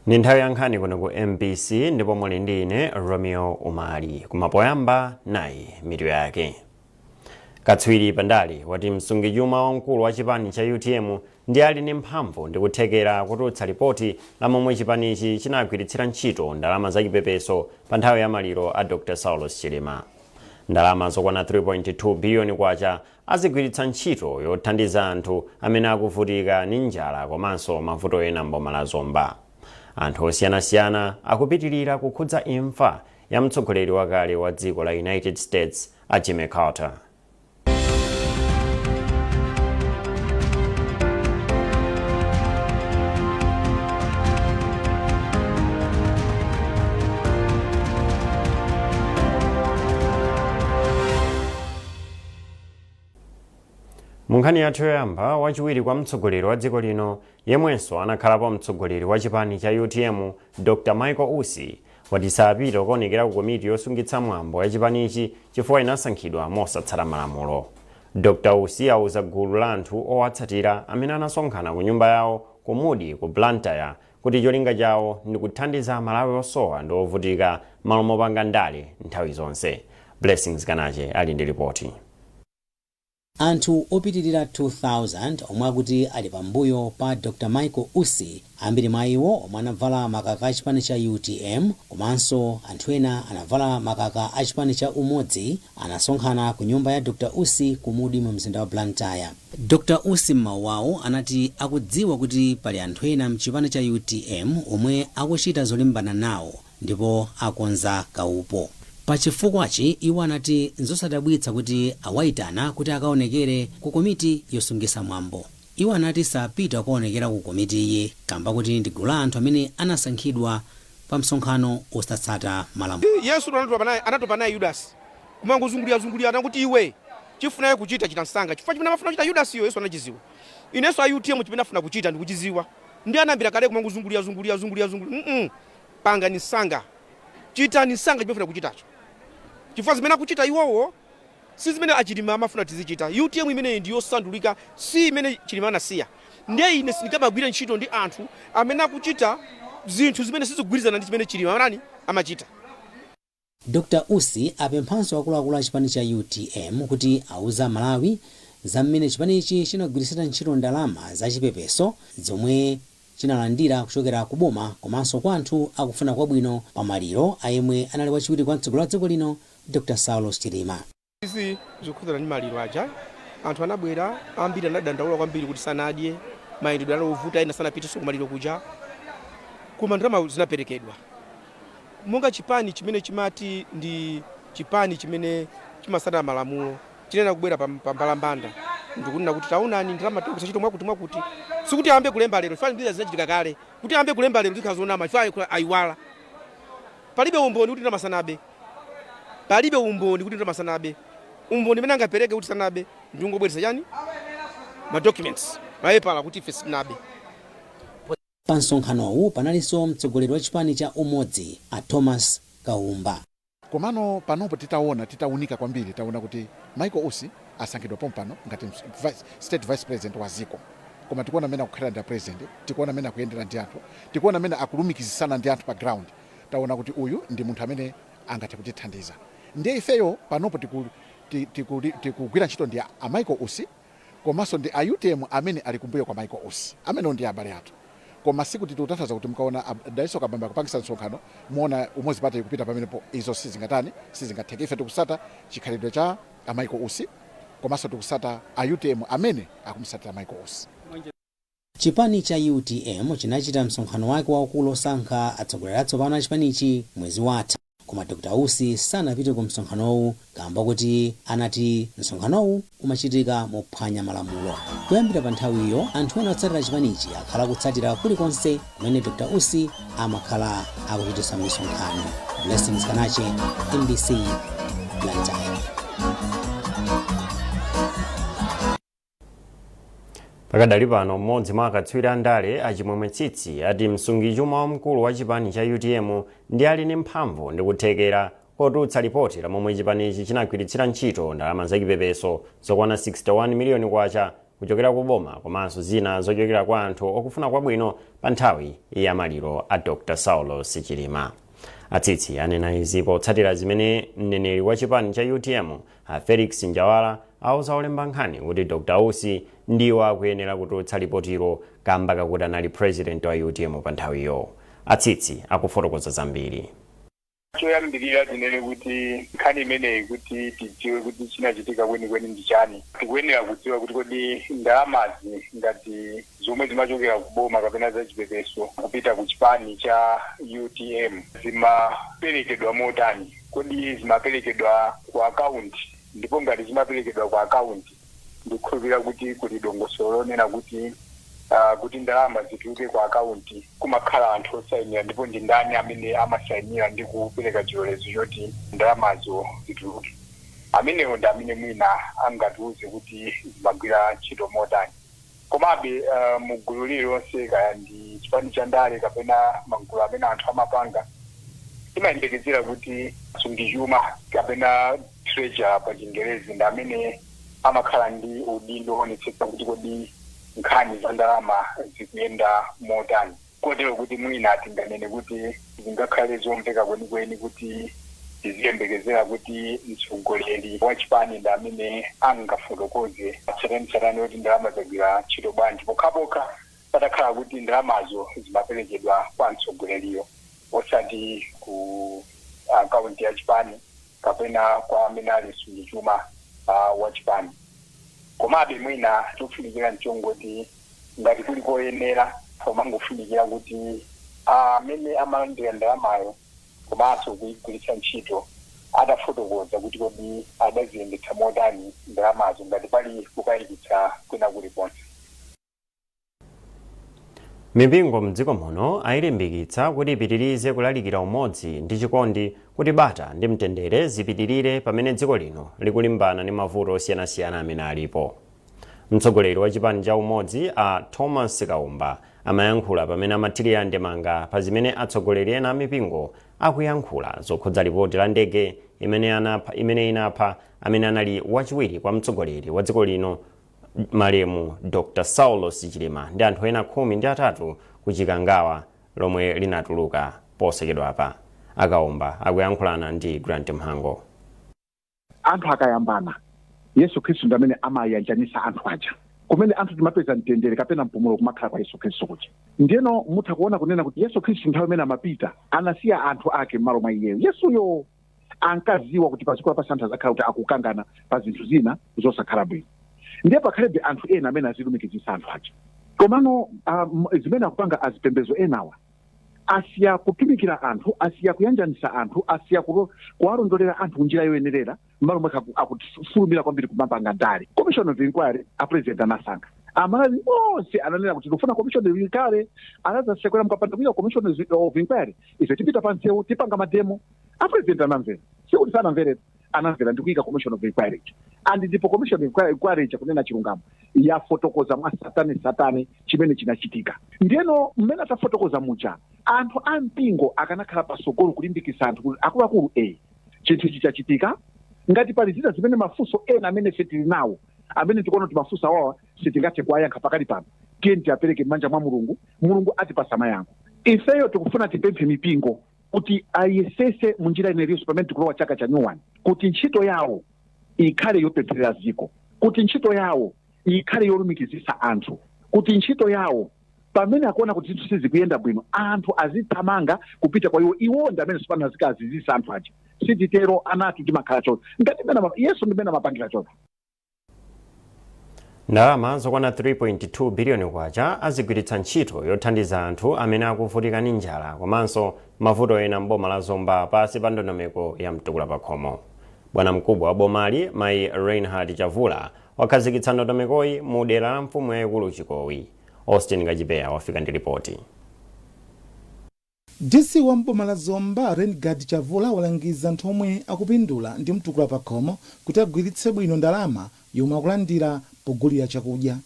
Ndi nthawi ya nkhani kuno ku MBC ndipo muli ndi ine Romeo Umali. Koma poyamba nayi mitu yake. Katswiri pandale wati msungichuma wamkulu wa chipani cha UTM ndi ali ndi mphamvu ndi kuthekera kutulutsa lipoti la momwe chipanichi chinagwiritsira ntchito ndalama zachipepeso pa nthawi ya maliro a Dr. Saulos Chilima. Ndalama zokwana 3.2 biliyoni kwacha azigwiritsa ntchito yothandiza anthu amene akuvutika ndi njala komanso mavuto ena m'boma la Zomba. Anthu osiyanasiyana akupitilira kukhudza imfa ya mtsogoleri wakale wa dziko la United States a Jimmy Carter. Mu nkhani yathu yoyamba, wachiwiri kwa mtsogoleri wa dziko lino yemwenso anakhalapo mtsogoleri wa chipani cha UTM Dr. Michael Usi wati sapita kukaonekera ku komiti yosungitsa mwambo ya chipanichi chifukwa inasankhidwa mosatsata malamulo. Dr. Usi auza gulu la anthu owatsatira amene anasonkhana ku nyumba yawo ku Mudi ku Blantyre kuti cholinga chawo ndi kuthandiza Amalawi osowa ndi ovutika malo mopanga ndale nthawi zonse. Blessings Kanache ali ndi ripoti. Anthu opitilira 2,000 omwe akuti ali pambuyo pa Dr Michael Usi, ambiri mwa iwo omwe anavala makaka a chipani cha UTM komanso anthu ena anavala makaka a chipani cha Umodzi, anasonkhana ku nyumba ya Dr Usi ku Mudi mu mzinda wa Blantyre. Dr Usi m'mawu awo anati akudziwa kuti pali anthu ena mchipani cha UTM omwe akuchita zolimbana nawo ndipo akonza kaupo. Pa chifukwachi, iwo anati nzosadabwitsa kuti awaitana kuti akaonekere ku komiti yosungisa mwambo. Iwo anati sapita kukaonekera ku komitiyi kamba kuti ndi gulu la anthu amene anasankhidwa pa msonkhano osatsata malamulo. Yesu anatopa naye Yudasi kumangozungulira-zungulira, anakuti iwe chifunaye kuchita chita msanga, chifukwa chimene amafuna kuchita Yudasiyo Yesu anachiziwa. Inenso a UTM chimene afuna kuchita ndikuchiziwa, ndi anayambira kale kumangozungulira zungulira zungulira zungulira. Pangani msanga, chitani msanga chimene mufuna kuchitacho, chifukwa zimene akuchita iwowo si zimene a Chilima amafuna tizichita. UTM imeneyi ndi yosandulika, si imene Chilima anasiya. Ndiye ine sindingamagwire ntchito ndi anthu amene akuchita zinthu zimene sizikugwirizana ndi chimene Chilima anani amachita. Dr Usi apemphanso akuluakulu a chipani cha UTM kuti auze Amalawi za mmene chipanichi chinagwiritsira ntchito ndalama za chipepeso zomwe chinalandira kuchokera ku boma komanso kwa anthu akufuna kwabwino pa maliro a yemwe anali wachiwiri kwa mtsogoleri wa dziko lino Dr Saulos Chilima. Izi zikukhudzana ndi maliro aja. Anthu anabwera ambiri, anadandaula kwambiri kuti sanadye, mayendedwe anali ovuta, ena sanapitenso kumaliro kuja, koma ndalama zinaperekedwa. Monga chipani chimene chimati ndi chipani chimene chimatsata malamulo, chinena kubwera pa mbalambanda ndikunena kuti taonani ndalama tigwiritsa ntchito mwakuti mwakuti. Sikuti ayambe kulemba lero, chifukwa zina zinachitika kale. Kuti ayambe kulemba lero zikhala zonama, chifukwa ayiwala. Palibe umboni kuti ndalama sanabe. Palibe umboni kuti ndalama sanabe. Umboni umene angapereke kuti sanabe ndi ungobweretsa chani, ma documents, mapepala kuti ife sitinabe. Pa msonkhanowu panalinso mtsogoleri wa chipani cha Umodzi a Thomas Kaumba. Komano panopo titaona, titaunika kwambiri, taona kuti Michael Usi asankhidwa pompano ngati state vice president wa ziko, koma tikuona mmene akukhalira ndi a president, tikuona mmene akuyendera ndi anthu, tikuona mmene akulumikizisana ndi anthu pa ground, taona kuti uyu ndi munthu amene angathe kutithandiza. Ndiye ifeyo panopo tikugwira ntchito ndi a Michael Usi komanso ndi a UTM amene ali kumbuyo kwa Michael Usi. Amenewo ndi abale athu. Koma sikuti tikutanthauza kuti mukaona a Dalitso Kabambe akupangisa msonkhano muona Umodzi Party ikupita pamenepo. Izo sizingatani, sizingatheke. Ife tikusata chikhalidwe cha a Michael Usi komanso tikusata a UTM amene akumusatira Michael Usi. Chipani cha UTM chinachita msonkhano wake waukulu osankha atsogoleri atsopano a chipanichi mwezi watha. Koma Dr Usi sanapite ku msonkhanowu kamba kuti anati msonkhanowu umachitika mophwanya malamulo. Kuyambira pa nthawiyo, anthu ena otsatira chipanichi akhala akutsatira kulikonse kumene Dr Usi amakhala akuchititsa misonkhano. Blessings Kanache, MBC, Blantyre. Pakadali pano, mmodzi mwa akatswiri a ndale a Chimwemwe Tsitsi ati msungichuma wamkulu wa chipani cha UTM ndi ali ndi mphamvu ndi kuthekera kotulutsa lipoti la momwe chipanichi chinagwiritsira ntchito ndalama zachipepeso zokwana 61 miliyoni kwacha kuchokera ku boma komanso zina zochokera kwa anthu okufuna kwabwino pa nthawi ya maliro a Dr Saulos Chilima. A Tsitsi anena izi potsatira zimene mneneri wa chipani cha UTM a Felix Njawala auza olemba nkhani kuti Dr Usi ndiwo akuyenera kutulutsa lipotilo kamba kakuti anali president wa UTM pa nthawiyo. A Tsitsi akufotokoza zambiri. Choyambirira tinene kuti nkhani imeneyi, kuti tidziwe kuti chinachitika kwenikweni ndi chani, tikuyenera kudziwa kuti kodi ndalamazi ngati zomwe zimachokera kuboma kapena zachipepeso kupita ku chipani cha UTM zimaperekedwa motani? Kodi zimaperekedwa ku akaunti? Ndipo ngati zimaperekedwa ku akaunti, ndikukhulupirira kuti kuli dongosolo lonena kuti ndalama zituluke ku akaunti kumakhala anthu osayinira, ndipo ndi ndani amene amasayinira ndi kupereka chilolezo choti ndalamazo zituluke? Amenewo ndi amene mwina angatiuze kuti zimagwira ntchito motani. Komabe mu gulu lililonse, kaya ndi chipani cha ndale kapena magulu amene anthu amapanga, timayembekezera kuti msungichuma kapena treasurer pa Chingerezi ndi amene amakhala ndi udindo woonetsetsa kuti kodi nkhani za ndalama zikuyenda motani, kotero kuti mwina tinganene kuti zingakhale zomveka kwenikweni kuti tiziyembekezera kuti mtsogoleri wa chipani ndi amene angafotokoze tsatanetsatane kuti ndalama zagwira ntchito bwanji, pokhapokha patakhala kuti ndalamazo zimaperekedwa kwa mtsogoleriyo, osati ku akaunti ya chipani kapena kwa amene ali msungichuma wa chipani. Komabe mwina chofunikira nchongoti ngati kuli koyenera, pomangofunikira kuti amene amalandira ndalamayo komanso kuyigwiritsa ntchito atafotokoza kuti kodi adaziyendetsa motani ndalamazo, ngati pali kukayikitsa kwina kulikonse. Mipingo mdziko muno ayilimbikitsa kuti ipitirize kulalikira umodzi ndi chikondi kuti bata ndi mtendere zipitirire pamene dziko lino likulimbana ndi mavuto osiyanasiyana amene alipo. Mtsogoleri wa chipani cha Umodzi a Thomas Kaumba amayankhula pamene amathirira ndemanga pa zimene atsogoleri ena a mipingo akuyankhula zokhudza lipoti la ndege imene inapha amene anali wachiwiri kwa mtsogoleri wa dziko lino, malemu Dr Saulos Chilima, ndi anthu ena 13 ku Chikangawa, lomwe linatuluka posachedwapa. A Kaumba akuyankhulana ndi Grant Mhango. Anthu akayambana, Yesu Khristu ndi amene amayanjanisa anthu aja. Kumene anthu timapeza mtendere kapena mpumulo kumakhala kwa Yesu Khristu kuja. Ndiyeno mutha kuona kunena kuti Yesu Khristu nthawi imene amapita anasiya anthu ake m'malo mwa iyeyo. Yesuyo ankaziwa kuti padziko lapansi anthu azakhala kuti akukangana pa zinthu zina zosakhala bwino, ndiye pakhalebe anthu ena amene azilumikizisa anthu aja. Komano zimene akupanga azipembezo enawa, asiya kutumikira anthu, asiya kuyanjanisa anthu, asiya kuwalondolera anthu kunjira yoyenerera, m'malo mwake akufulumira kwambiri kumapanga ndale. Commission of inquiry a president anasankha. Amalawi onse ananena kuti tikufuna commission of inquiry. Anazasekwera, mukapanda kuika commission of inquiry ife tipita pa msewu, tipanga mademo. A president anamvera, sikuti sanamveretu, anamvera ndikuyika commission of inquiry. And ndipo commission of inquiry ija, kunena chilungamo, yafotokoza mwa satani satani chimene chinachitika. Ndiyeno mmene atafotokoza muja, anthu a mpingo akanakhala pasogolo kulimbikitsa anthu kuti akuluakulu, chinthu ichi chachitika, ngati pali zina zimene mafunso ena amene ife tili nawo, amene tikuona kuti mafunso awawa sitingathe kuwayankha pakali pano, tiye tiapereke m'manja mwa Mulungu, Mulungu atipasa mayankho. Ifeyo tikufuna tipemphe mipingo kuti ayesese munjira ina iliyonse pamene tikulowa chaka cha new one kuti ntchito yawo ikhale yopempherera ziko, kuti ntchito yawo ikhale yolumikizisa anthu, kuti ntchito yawo pamene akuona kuti zinthu sizikuyenda bwino, anthu azithamanga kupita kwa iwo. Iwo ndi amene sipano azikazizisa anthu aja. Sititero anatu, timakhala choncho ngati mmene Yesu ndi mmene amapangira choncho. Ndalama zokwana 3.2 biliyoni kwacha azigwiritsa ntchito yothandiza anthu amene akuvutika ndi njala komanso mavuto ena m'boma la Zomba pansi pa ndondomeko ya Mtukula Pakhomo. Bwana mkubwa wa bomali, mayi Reinhard Chavula, wakhazikitsa ndondomekoyi mu dera la mfumu yayikulu Chikowi. Austin Kachipeya wafika ndi ripoti. DC wa mboma la Zomba, Reinhard Chavula, walangiza anthu omwe akupindula ndi Mtukula Pakhomo kuti agwiritse bwino ndalama yomwe akulandira pogulira chakudya.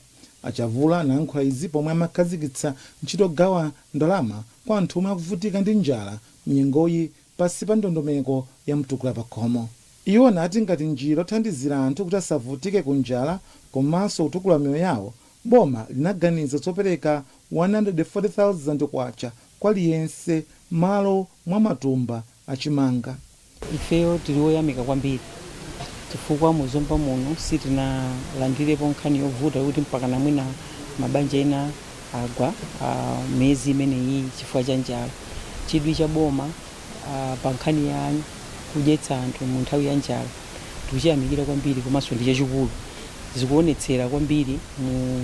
A Chavula anayankhula izi pomwe amakhazikitsa ntchito yogawa ndalama kwa anthu omwe akuvutika ndi njala mnyengoyi pansi pa ndondomeko ya Mtukula Pakhomo. Iwo anati ngati njira yothandizira anthu kuti asavutike ku njala komanso kutukula miyoyo yawo, boma linaganiza zopereka 140,000 kwacha kwa aliyense malo mwa matumba achimanga. Ifeyo tili woyamika kwambiri chifukwa muzomba muno sitinalandirepo nkhani yovuta kuti mpaka namwina mabanja ena agwa miyezi imeneyi chifukwa cha njala. Chidwi cha boma pa nkhani ya kudyetsa anthu mu nthawi ya njala tikuchiyamikira kwambiri, komanso ndi chachikulu. Zikuonetsera kwambiri mu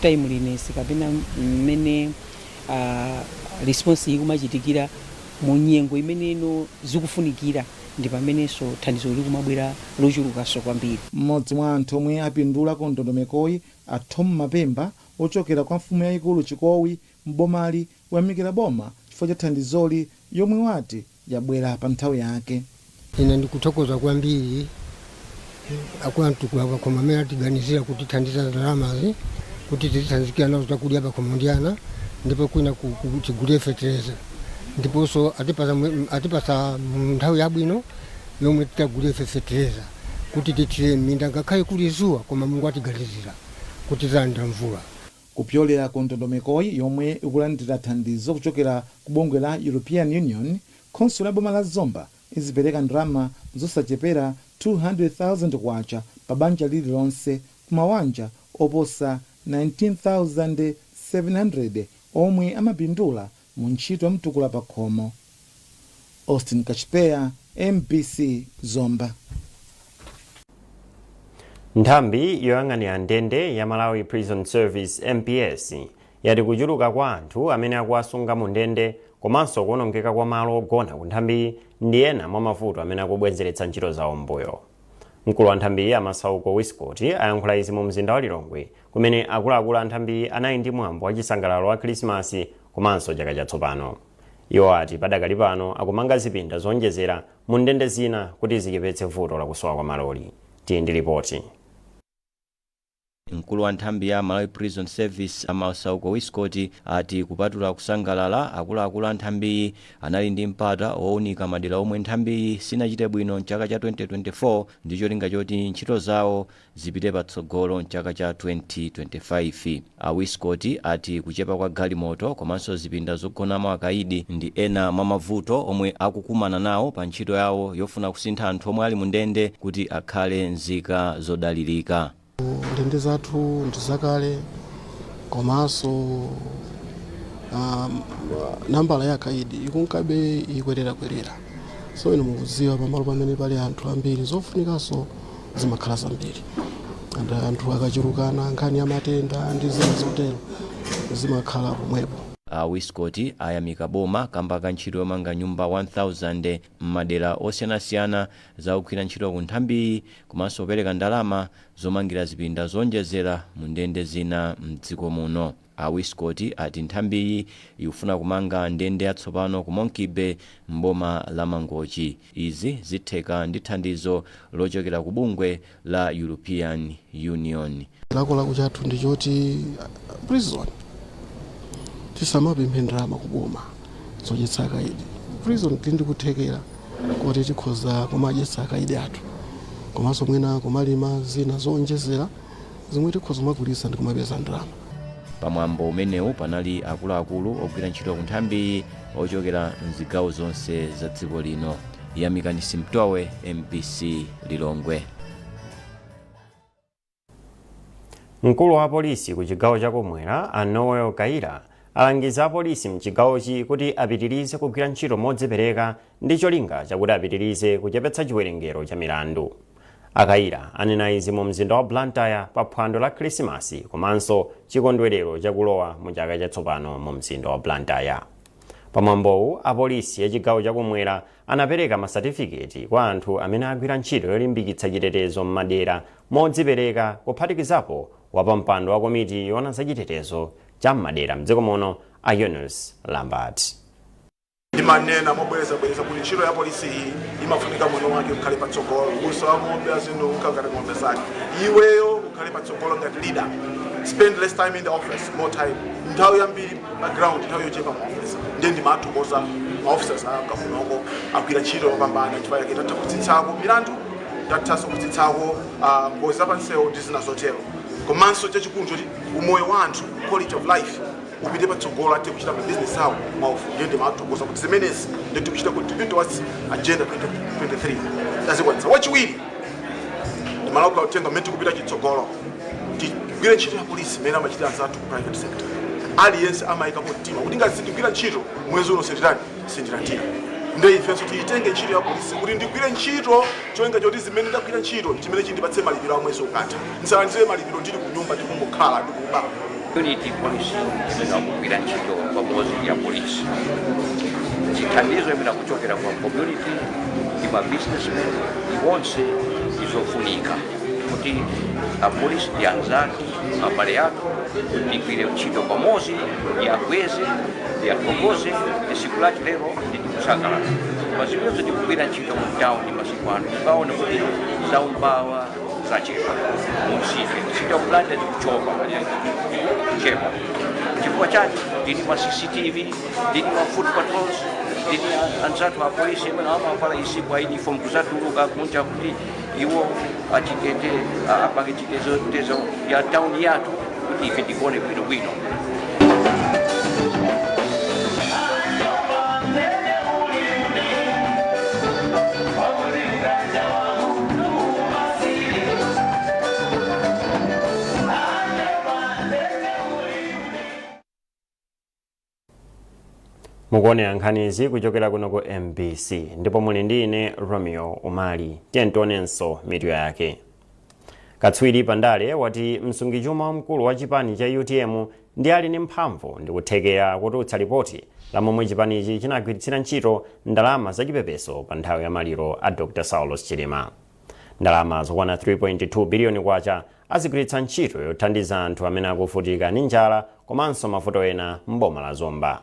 timeliness kapena mmene response ikumachitikira mu nyengo imene ino zikufunikira, ndi pamenenso thandizo likumabwera lochulukanso kwambiri. Mmodzi mwa anthu omwe apindula ku ndondomekoyi, a Tom Mapemba ochokera kwa mfumu yayikulu Chikowi mbomali, wayamikira boma chifukwa cha thandizoli yomwe wati yabwera pa nthawi yake. Ine ndikuthokoza kwambiri akwa Mtukula Pakhomo amene atiganizira kutithandiza ndalamazi kuti tizithandizikira nazo zakudya pakhomo ndi ana, ndipo kwina tigulire fetereza, ndiponso atipasa nthawi yabwino yomwe titagulire fetereza kuti tithire m'minda ngakhale kuli zuwa, koma Mulungu atiganizira kuti tizalandira mvula. Kupyolera ku ndondomekoyi yomwe ikulandira thandizo kuchokera ku bungwe la European Union, khonsolo ya boma la Zomba izipereka ndalama zosachepera 200,000 kwacha pa banja lililonse ku mawanja oposa 19,700 omwe amapindula mu ntchito ya Mtukula Pakhomo. Austin Kachipeya, MBC, Zomba. Nthambi yoyang'anira ndende ya Malawi Prison Service, MPS, yati kuchuluka kwa anthu amene akuwasunga mu ndende komanso kuwonongeka kwa malo ogona ku nthambi ndi ena mwa mavuto amene akubwezeretsa ntchito zawo mbuyo. Mkulu wa nthambiyi, a Masauko Wiscott, ayankhula izi mu mzinda wa Lilongwe kumene akuluakulu a nthambiyi anali ndi mwambo wa chisangalalo wa Khrisimasi komanso chaka chatsopano. Iwo ati padakali pano akumanga zipinda zonjezera mu ndende zina kuti zichepetse vuto lakusowa kwa maloli. Tiye ndi ripoti. Mkulu wa nthambi ya Malawi Prison Service, a Masauko Wiscott, ati kupatula kusangalala, akuluakulu a nthambiyi anali ndi mpata wowunika madera omwe nthambiyi sinachite bwino mchaka cha 2024 ndi cholinga choti ntchito zawo zipite patsogolo mchaka cha 2025. A Wiscott ati kuchepa kwa galimoto komanso zipinda zogonamo akaidi ndi ena mwa mavuto omwe akukumana nawo pa ntchito yawo yofuna kusintha anthu omwe ali mu ndende kuti akhale nzika zodalirika. Ndende zathu ndi zakale, komanso nambala ya akaidi ikunkabe ikwererakwerera. So inu mukudziwa, pamalo pamene pali anthu ambiri zofunikanso zimakhala zambiri, and anthu akachulukana nkhani ya matenda ndi zina zotero zimakhala pomwepo. A Wiscott ayamika boma kamba ka ntchito yomanga nyumba 1000 m'madera osiyanasiyana za kugwira ntchito ku nthambiyi komanso kupereka ndalama zomangira zipinda zonjezera mu ndende zina mdziko muno. A Wiscott ati nthambiyi ikufuna kumanga ndende yatsopano ku Monkey Bay mboma la Mangochi. Izi zitheka ndi thandizo lochokera ku bungwe la European Union. Chilakolako chathu ndi choti prison tisamapemphe ndalama kuboma zodyetsa akaidi. Prison tili ndi kuthekera kuti tikhoza kumadyetsa akaidi athu, komanso mwina kumalima zina zonjezera zomwe tikhoza kumagulitsa ndi kumapeza ndalama. Pamwambo umenewu panali akuluakulu ogwira ntchito ku nthambiyi ochokera mzigawo zonse za dziko lino. Yamikani Simtowe, MBC, Lilongwe. Mkulu wa polisi ku chigawo chakumwera, a Noel Kaira, alangiza apolisi mchigawochi kuti apitirize kugwira ntchito modzipereka ndi cholinga chakuti apitirize kuchepetsa chiwerengero cha milandu. A Kaira anena izi mu mzinda wa Blantyre pa phwando la Khrisimasi komanso chikondwerero chakulowa mu chaka chatsopano mu mzinda wa Blantyre. Pamwambowu, apolisi ya chigawo chakumwera anapereka masatifiketi kwa anthu amene agwira ntchito yolimbikitsa chitetezo m'madera modzipereka, kuphatikizapo wapampando wa komiti yoona zachitetezo cha m'madera mdziko muno, a Yunus Lambert. Ndimanena mobwerezabwereza kuti ntchito ya polisi iyi imafunika mwini wake ukhale patsogolo. Busa wa ng'ombe azinunkha ngati ng'ombe zake. Iweyo ukhale patsogolo ngati leader. Spend less time in the office, more time, nthawi yambiri pa ground, nthawi yochepa mu office. Ndiye ndimathokoza ma officers anga kunoko, agwira ntchito yopambana. Chifukwa chake tatha kutsitsako milandu. Tathanso kutsitsako ngozi zapansewu ndi zina zotero. Komanso chachikulu choti umoyo wa anthu, quality of life, upite patsogolo, athe kuchita mabizinesi awo mwaufulu. Ndiye ndimathokoza kuti zimenezi ndiye tikuchita contribute towards Agenda 2023, tazikwanitsa. Wachiwiri, ndimalauka uthenga mmene tikupita chitsogolo, tigwire ntchito ya polisi mmene amachitira anzathu ku private sector. Aliyense amayikapo mtima kuti ngati sindigwira ntchito mwezi uno, sinditani, sindilandira. Nde ifenso tiyitenge ntchito ya polisi kuti ndigwire ntchito cholinga choti zimene ndagwira ntchito chimene chindipatse malipiro a mwezi ukatha, ndisalandire malipiro ndili ku nyumba, ndikungokhala ndikuba. Community policing imene akugwira ntchito pamodzi ya polisi, chithandizo imene akuchokera kwa community ndi ma businessmen onse izofunika kuti apolisi ndi anzathu, abale athu, tigwire ntchito pamodzi, tiakweze, tiathokoze. Tsiku lati lero ndikusangalala mazimezo, tikugwira ntchito mu town masiku ano, tikaona kuti zaumbawa zachepa mumsike, city of Blantyre zikuchopa, zikuchepa. Chifukwa chake ndini ma CCTV, ndini ma foot patrols, ndini anzathu a polisi amene amavala isiku a uniform kuzatuluka kunja kuti iwo achitete, apange chitetezo ya town yathu kuti ife tikuone bwinobwino. Mukuonera nkhanizi kuchokera kuno ku MBC ndipo muli ndi ine Romeo Umali. Tiye tionenso mitu yake. Katswiri pandale wati msungichuma wamkulu wa chipani cha UTM ndi ali ndi mphamvu ndi kuthekera kutulutsa ripoti la momwe chipanichi chinagwiritsira ntchito ndalama zachipepeso pa nthawi ya maliro a Dr Saulos Chilima. Ndalama zokwana 3.2 biliyoni kwacha azigwiritsa ntchito yothandiza anthu amene akuvutika ndi njala komanso mavuto ena m'boma la Zomba.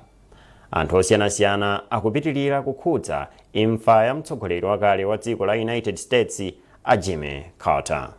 Anthu osiyanasiyana akupitilira kukhudza imfa ya mtsogoleri wakale wa dziko la United States a Jimmy Carter.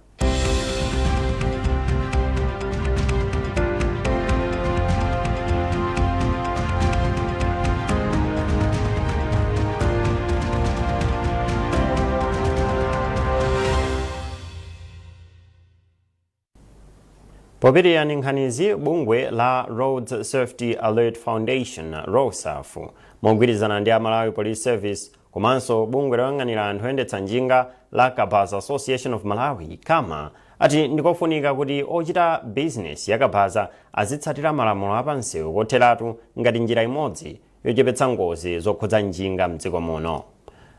Popitirira ndi nkhanizi, bungwe la Roads Safety Alert Foundation, ROSAF, mogwirizana ndi a Malawi Police Service komanso bungwe loyang'anira anthu oyendetsa njinga la Kabaza Association of Malawi, KAMA, ati ndikofunika kuti ochita bizinesi ya kabaza azitsatira malamulo apansewu kotheratu ngati njira imodzi yochepetsa ngozi zokhudza njinga mdziko muno.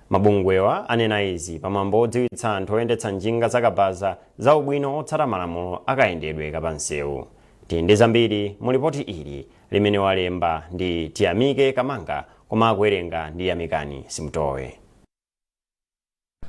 Mabungwewa anena izi pamwambo odziwitsa anthu oyendetsa njinga za kabaza za ubwino otsata malamulo akayendedwe kapansewu. Tili ndi zambiri mu lipoti ili limene walemba ndi Tiyamike Kamanga koma akuwerenga ndi Yamikani Simtowe.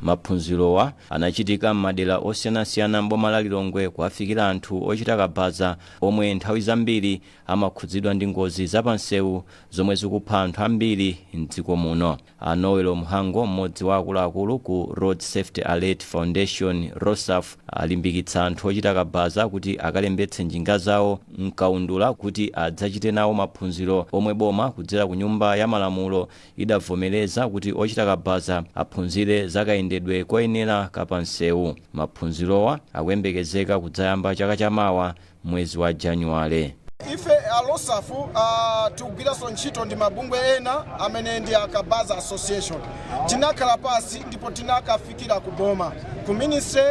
Maphunzirowa anachitika m'madera osiyanasiyana m'boma la Lilongwe kuwafikira anthu ochita kabaza omwe nthawi zambiri amakhudzidwa ndi ngozi zapamsewu zomwe zikupha anthu ambiri mdziko muno. A Noel Mhango, mmodzi wa akuluakulu ku Road Safety Alert Foundation, ROSAF, alimbikitsa anthu ochita kabaza kuti akalembetse njinga zawo mkaundula kuti adzachite nawo maphunziro omwe boma kudzera ku Nyumba ya Malamulo idavomereza kuti ochita kabaza aphunzire za kayendedwe koyenera kapamsewu. Maphunzirowa akuyembekezeka kudzayamba chaka chamawa mwezi wa Januwale. Ife a ROSAF tikugwiranso ntchito ndi mabungwe ena amene ndi a Kabaza Association. Tinakhala pasi ndipo tinakafikira ku boma, ku ministry,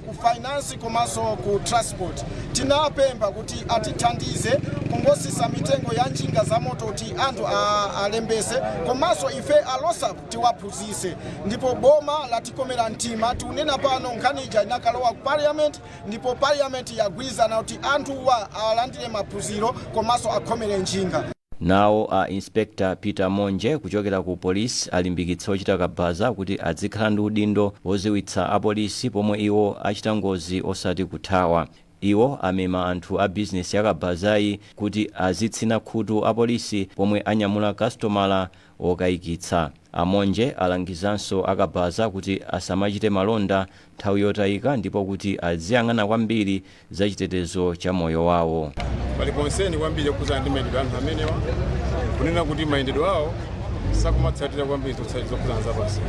ku finance komanso ku transport. Tinapempha kuti atithandize kungosisa mitengo ya njinga za moto kuti anthu alembese, komanso ife a ROSAF tiwaphunzise, ndipo boma latikomera mtima. Tikunena pano nkhani ija inakalowa ku parliament ndipo parliament yagwirizana kuti anthuwa alandire maphunziro komanso akhomere njinga. Nawo a Inspector Peter Monje kuchokera ku polisi alimbikitsa ochita kabaza kuti adzikhala ndi udindo wodziwitsa apolisi pomwe iwo achita ngozi osati kuthawa. Iwo amema anthu a bizinesi ya kabazayi kuti azitsina khutu apolisi pomwe anyamula kastomala wokayikitsa. A Monje alangizanso akabaza kuti asamachite malonda nthawi yotayika ndipo kuti aziyang'ana kwambiri za chitetezo cha moyo wawo. Pali concern kwambiri yokhudzana ndi mayendedwe a anthu amenewa, kunena kuti mayendedwe awo Sakumatsatira kwambiri zokhudzana za pansewu,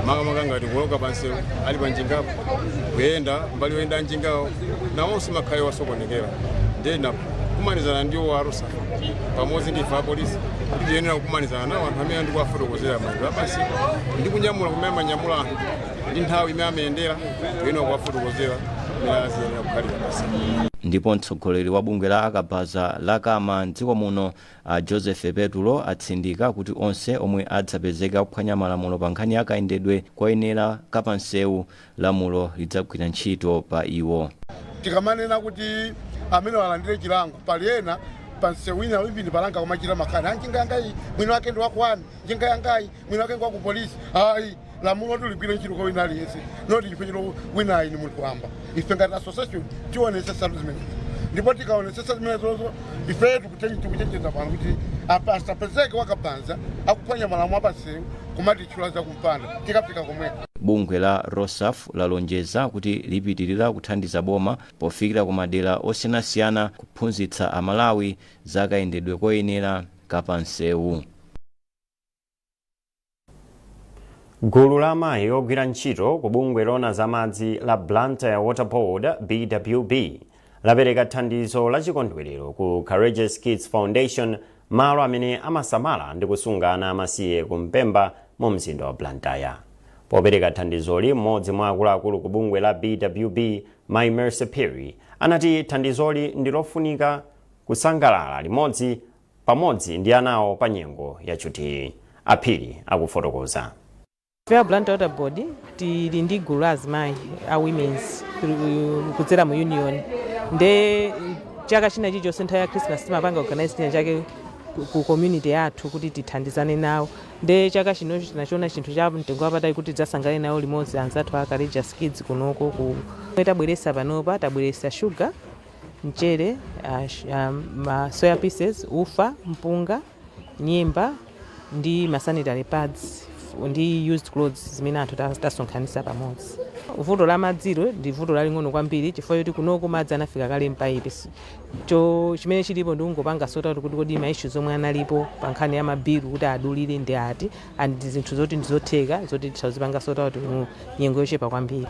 makamaka ngati kuwoloka pansewu ali panjingapo, kuyenda mbali yoyenda njingawo nawonso makhale wasokonekera. Ndiye kumanizana ndiwo a ROSAF pamodzi ndi ife apolisi kuti tiyenera kukumanizana nawo anthu amene ndikuwafotokozera mayendedwe apansewu ndi kunyamula kumene amanyamula anthu ndi nthawi imene amayendera, tiyenera kuwafotokozera imene aziyenera kukhalira pansewu. Ndipo mtsogoleri wa bungwe la akabaza la Kama mdziko muno, Joseph Petulo, atsindika kuti onse omwe adzapezeka kuphwanya malamulo pa nkhani ya kayendedwe koyenera kapansewu, lamulo lidzagwira ntchito pa iwo. Tikamanena kuti amene alandire chilango, pali ena pansewu wina wipini palanga kumachita makani, anjinga yangayi mwini wake ndi wakuwani, njinga yangayi mwini wake ndi wakupolisi. Ayi, lamulo tiligwire ntchito kwa wina aliyense, not chifukwa choti winayi ni munthu wamba. Ife ngati association tionesesatu zimenezo, ndipo tikaonesesa zimenezozo, ife tikuchenjeza pano kuti apa asapezeke wakabanza akuphwanya malamulo apansewu kumatitchula zakumpanda, tikafika komweko. Bungwe la ROSAF lalonjeza kuti lipitirira kuthandiza boma pofikira ku madera osiyanasiyana kuphunzitsa Amalawi za kayendedwe koyenera kapansewu. Gulu la amayi ogwira ntchito ku bungwe lona za madzi la Blantyre Water Board, BWB, lapereka thandizo la chikondwerero ku Courageous Kids Foundation, malo amene amasamala ndi kusunga ana amasiye ku Mpemba mu mzinda wa Blantyre. Popereka thandizoli, mmodzi mwa akuluakulu ku bungwe la BWB, Mai Mercy Perry, anati thandizoli ndi lofunika kusangalala limodzi pamodzi ndi anawo pa nyengo yachutiyi. Aphiri akufotokoza. Ife a Blantyre Water Board tili ndi gulu la azimayi a women's kudzera mu union. Nde chaka china chilichonse nthawi ya Christmas timapanga organize china chake ku community yathu kuti tithandizane nawo. Nde chaka chinocho tinachiona chinthu cha mtengo wapatali kuti tidzasangalale nawo limodzi anzathu a Courageous Kids kunoko. Ku tabweresa panopa, tabweresa sugar, mchere, ma soya pieces, ufa, mpunga, nyemba ndi ma sanitary pads ndi used clothes zimene anthu tasonkhanitsa pamodzi. Vuto la madzilo ndi vuto laling'ono kwambiri chifukwa choti kunoko madzi anafika kale mpaipi. Cho chimene chilipo ndi kungopanga sort out kuti kodi ma issues omwe analipo pa nkhani ya mabilu kuti adulire ndi ati, and zinthu zoti ndizotheka zoti titha sort out mu nyengo yochepa kwambiri.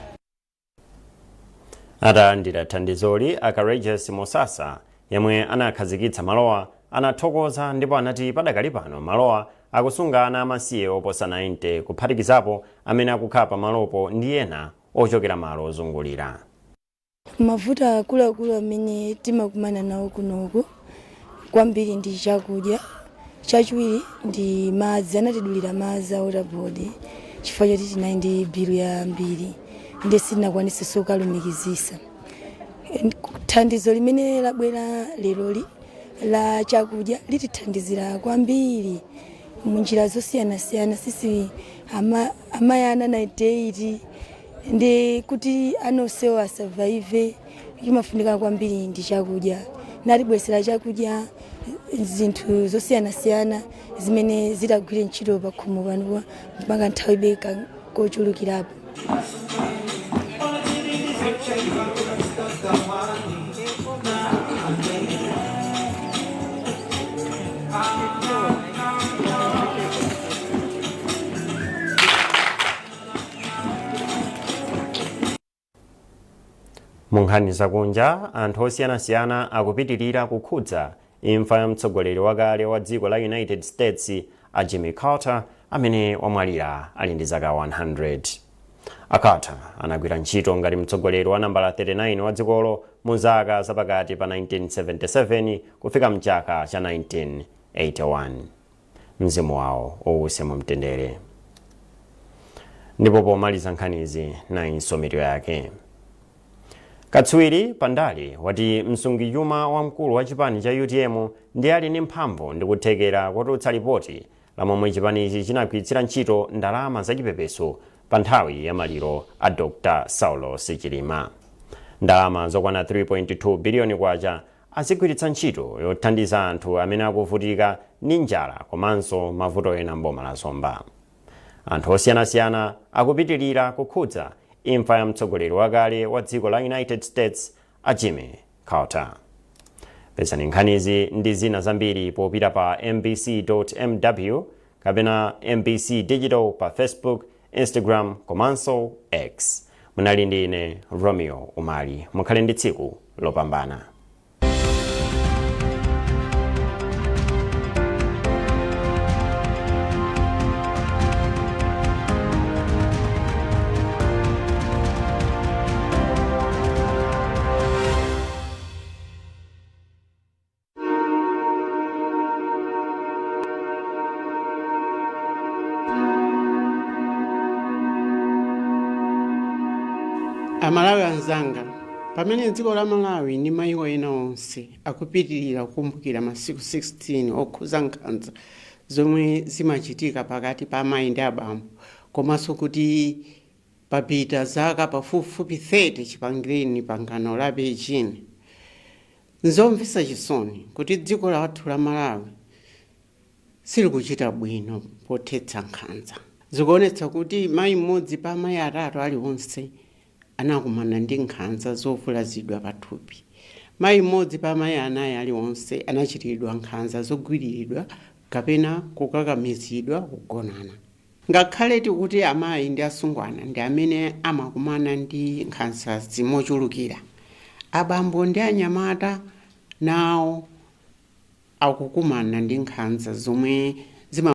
Atalandira thandizoli, a Courageous Musasa, yemwe anakhazikitsa malowa, anathokoza ndipo anati padakali pano malowa akusunga ana amasiye oposa 90, kuphatikizapo amene akukhala pamalopo ndi ena ochokera malo ozungulira. Mavuto akuluakulu amene timakumana nawo kunoku kwambiri ndi chakudya, chachiwiri ndi madzi. Anatidulira madzi a Water Board chifukwa choti tinali ndi bilu yambiri, ndi sitinakwanitsenso kukalumikizisa. Thandizo limene labwera leroli la chakudya litithandizira kwambiri munjira zosiyanasiyana. Sisi amayi ana 98, ndi kuti anonsewo asurvive chimafunika kwambiri ndi chakudya. Natibwesera chakudya, zinthu zosiyanasiyana zimene zitagwire ntchito pa khomo pano mpaka nthawi ibe kochulukirapo. Mu nkhani zakunja, anthu osiyanasiyana akupitirira kukhudza imfa ya mtsogoleri wakale wa dziko la United States, a Jimmy Carter, amene wamwalira ali ndi zaka 100. A Carter anagwira ntchito ngati mtsogoleri wa nambala 39 wa dzikolo mu zaka zapakati pa 1977 kufika mchaka cha 1981. Mzimu wawo uwuse mu mtendere. Ndipo pomaliza nkhanizi, nayinso mitu yake. Katswiri pandale wati msungichuma wamkulu wa chipani cha UTM ndi ali ndi mphamvu ndi kuthekera kotulutsa lipoti la momwe chipanichi chinagwiritsira ntchito ndalama zachipepeso pa nthawi ya maliro a Dr Saulos Chilima. Ndalama zokwana 3.2 biliyoni kwacha azigwiritsa ntchito yothandiza anthu amene akuvutika ndi njala komanso mavuto ena m'boma la Zomba. Anthu osiyanasiyana akupitilira kukhudza imfa ya mtsogoleri wakale wa dziko la United States, a Jimmy Carter. Pezani nkhanizi ndi zina zambiri popita pa mbc.mw. kapena MBC Digital pa Facebook, Instagram komanso X. Munali ndi ine Romeo Umali. Mukhale ndi tsiku lopambana. Amalawi anzanga, pamene dziko la Malawi ndi mayiko ena onse akupitirira kukumbukira masiku 16 okhuza nkhanza zomwe zimachitika pakati pa amayi ndi abambo, komanso kuti papita zaka pafupifupi 30 chipangireni pangano la Beijing, nzomvetsa chisoni kuti dziko lathu la Malawi silikuchita bwino pothetsa nkhanza. Zikuonetsa kuti mayi mmodzi pa amayi atatu aliwonse anakumana ndi nkhanza zovulazidwa pathupi, mayi mmodzi pa amayi anayi aliwonse anachitiridwa nkhanza zogwiriridwa kapena kukakamizidwa kugonana. Ngakhale tikuti amayi ndi asungwana ndi amene amakumana ndi nkhanza zimochulukira, abambo ndi anyamata nawo akukumana ndi nkhanza zomwe zima